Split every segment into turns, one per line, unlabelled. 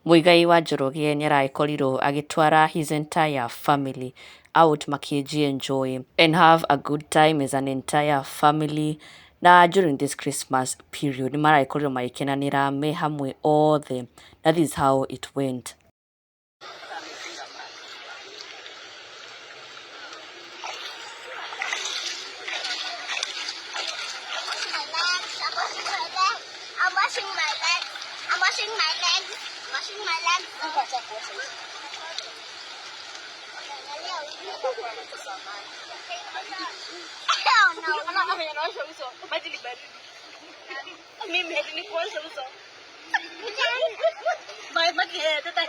Muigai wa Njoroge nĩaragĩkorirwo agĩtwara his entire family out makĩji enjoy and have a good time as an entire family. Na during this Christmas period nĩmaragĩkorirwo magĩkenanĩra me hamwe othe, na this is how it went.
I'm washing my legs. I'm washing my legs. I'm washing my legs. I'm washing my legs. Oh no.
Maji ni baridi. Mimi ati ni kuosha uso. Maji eh tata.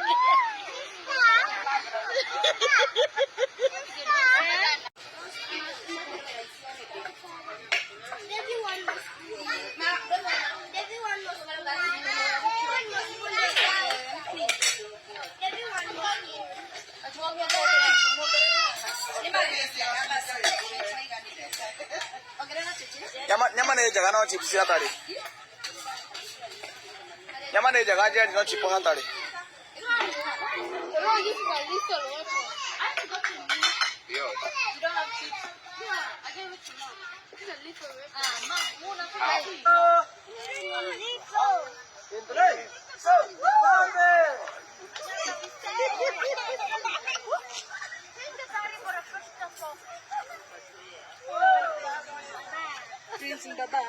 Baby one more spoon. Baby one more spoon. One more spoon. Baby one more spoon.
Nyama nĩ njega no chips hatarĩ. Nyama nĩ njega Njeri no chipo hatarĩ.
No, this is a little weapon.
Yo.
You don't have chips. Yeah, I gave it to mom. This is a little weapon. Ah, mom, Prince Baba.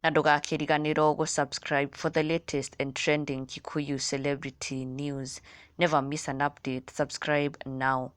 Na ndũgakĩriganĩrwo gũ-subscribe for the latest and trending Kikuyu celebrity news. Never miss an update. Subscribe now.